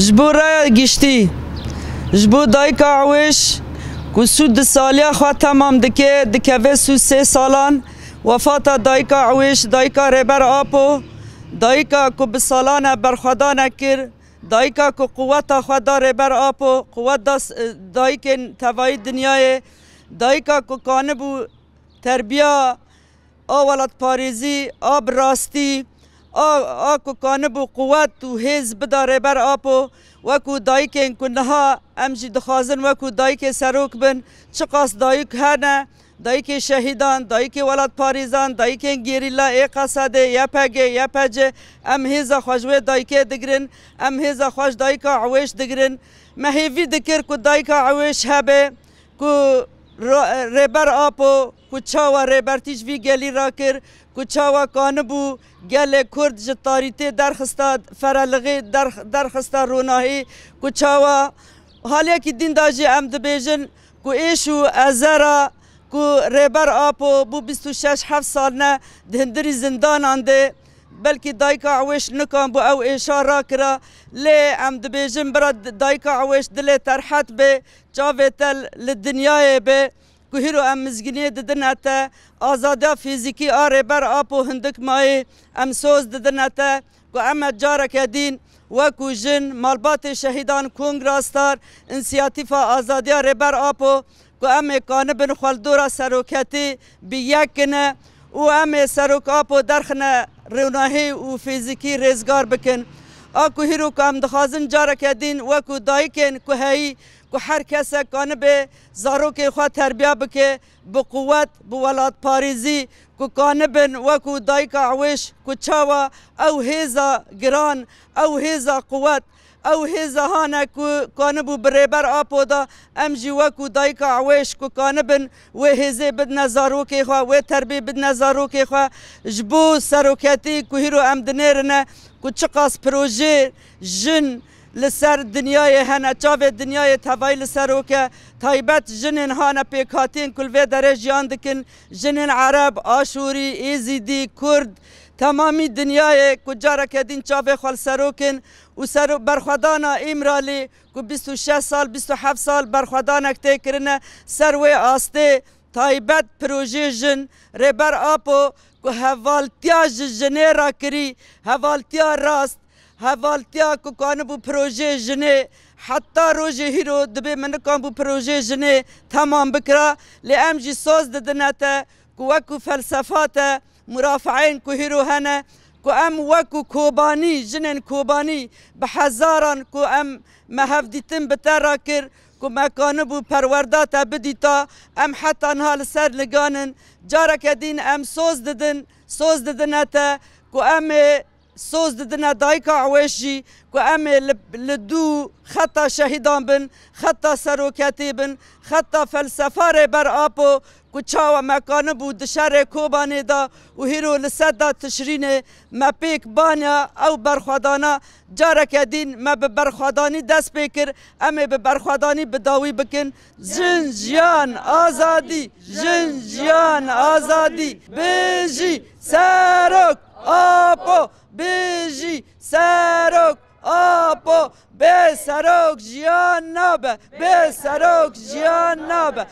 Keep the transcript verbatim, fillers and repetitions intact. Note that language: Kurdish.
Ji bo raya giştî, ji bo dayika Ewêş ku sû du saliya xwe temam dike, dikeve sû sê salan, wefata dayika Ewêş, dayika Rêber Apo, dayika ku bi salan e berxwedane kir, dayika ku quweta xwe da Rêber Apo, quwet da s-, dayikên tevayî dinyayê, dayika ku kanibû terbiya a welatparêzî, a bi rastî, a, a ku kanibû quwet û hêz bida Rêber Apo, wekû dayikên ku niha em jî dixwazin wekû dayikê serok bin, çiqas dayik hene, dayikê şehîdan, dayikê welatparêzan, dayikên gerîla ê Qesedê, Y P G, Y P C, em hêza xwe ji wê dayikê digirin, em hêza xwe ji dayika Ewêş digirin. Me hêvî dikir ku dayika Ewêş hebe, ku ro-, Rêber Apo, ku çawa rêbertî ji vî gelî rakir, ku çawa kanibû gelê Kurd ji tarîtê derxista ferelixê, derx-, derxista ronahî, ku çawa haliyekî din de jî em dibêjin ku êş û ezera ku Rêber Apo bû bîst û şeş heft sal ne di hundirî zindanan de, belkî dayika Ewêş nikan bû ew êşa rakira, lê em dibêjin bira d-, dayika Ewêş dilê te rehet be, çavê te li dinyayê be, ku hîro em mizgîniyê didine te, azadiya fîzîkî a Rêber Apo hindik mayî, em soz didine te, ku em e careke dîn wekû jin, malbatê şehîdan Kongra Star, Însiyatîfa Azadiya Rêber Apo, ku em ê kanibin xwe li dora seroketî bi yek kine û em ê Serok Apo derxine rewnahî û fîzîkî rêzgar bikin. A ku hîro ku em dixwazin careke dîn wekû dayikên ku heyî, ku her kese kanibe zarokê xwe terbiya bike, bi quwet, bi welatparêzî, ku kanibin wekû dayika Ewêş, ku çawa ew hêza giran, ew hêza quwet, ew hêza hane ku kanibû bi Rêber Apo da, em jî wekû dayika Ewêş ku kanibin wê hêzê bidine zarokê xwe, wê terbê bidine zarokê xwe, ji bo seroketî ku hîro em dinêrine ku çiqas projê jin li ser dinyayê hene, çavê dinyayê tevayî li serok e, taybet jinên hane pêkhatiyên ku li vê derê jiyan dikin, jinên Ereb, Aşûrî, Êzîdî, Kurd, temamî dinyayê ku careke din çavê xwe li serok in û sero-, berxwedana Îmralî ku bîst û şeş sal, bîst û heft sal berxwedanek tê kirine ser wê astê, taybet projê jin, Rêber Apo ku hevaltiya ji jinê re kirî, hevaltiya rast, hevaltiya ku kanibû projê jinê, heta rojê hîro dibê min nikanbû projê jinê temam bikira, lê em jî soz didine te ku wekû felsefa te, murafeên ku hîro hene, ku em wekû Kobanî, jinên Kobanî bi hezaran ku em me hevdîtin bi te re kir, ku me kanibû perwerda te bidîta, em heta niha li ser ligan in. Careke din em soz didin, soz didine te ku em ê soz didine dayika Ewêş jî, ku em ê li, li dû xeta şehîdan bin, xeta seroketê bin, xeta felsefa Rêber Apo, ku çawa me kanibû di şerê Kobanê de û hîro li seda Tişrînê me pêk baniya ew berxwedana, careke din me bi berxwedanî dest pê kir, em ê bi berxwedanî bi dawî bikin. Jin, jiyan, azadî! Jin, jiyan, azadî! Bijî Serok Apo! Bijî Serok Apo! Bê serok jiyan nabe! Bê serok jiyan nabe!